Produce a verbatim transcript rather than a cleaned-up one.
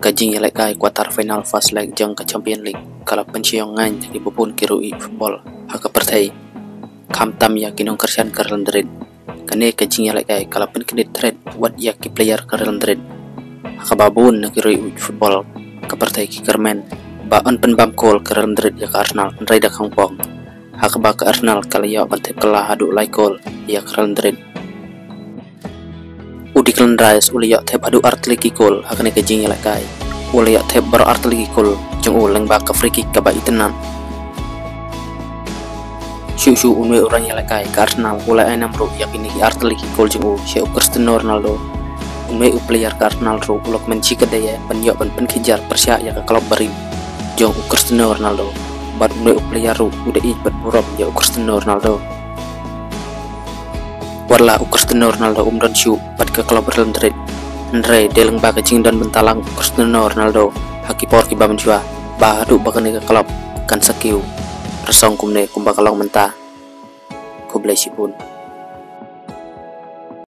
Ka jingïalehkai quarter final first leg jong ka Champion League ka la pynshong ngain ïa ki bun ki riew football ha ka pyrthei, khamtam ïa ki nongkyrshan ka Real Madrid. Kane ka jingïalehkai ka la pynkyndit thret wat ïa ki player ka Real Madrid, ha kaba bun na ki riew football ka pyrthei ki kyrmen ba yn pynbam kol ka Real Madrid ïa ka Arsenal hynrei da khongpong, ha kaba ka Arsenal ka la ïoh ban thep kylla haduh lai kol ïa ka Real Madrid. U Declan Rice u la ïoh thep haduh artylli ki kol ha kane ka jingïalehkai. U la ïoh thep baroh artylli ki kol jong u lyngba ka free kick kaba itynnad. Shuh shuh uwei u nongïalehkai ka Arsenal u la ai nam ruh ïa kine ki artylli ki kol jong u sha u Cristiano Ronaldo. Uwei u player ka Arsenal ruh u la kmen shikatdei ban ïoh ban pynkhih jar pyrshah ïa ka club barim jong u Cristiano Ronaldo. Bad uwei u player ruh u da ïeit bad burom ïa u Cristiano Ronaldo. Wat la u Cristiano Ronaldo um don shuh bad ka club Real Madrid, hynrei dei lyngba ka jingdon bynta lang u Cristiano Ronaldo ha ki por kiba mynshuwa ba haduh ba kane ka club kan sa kiew rasong kumne kumba ka long mynta. Khublei shibun.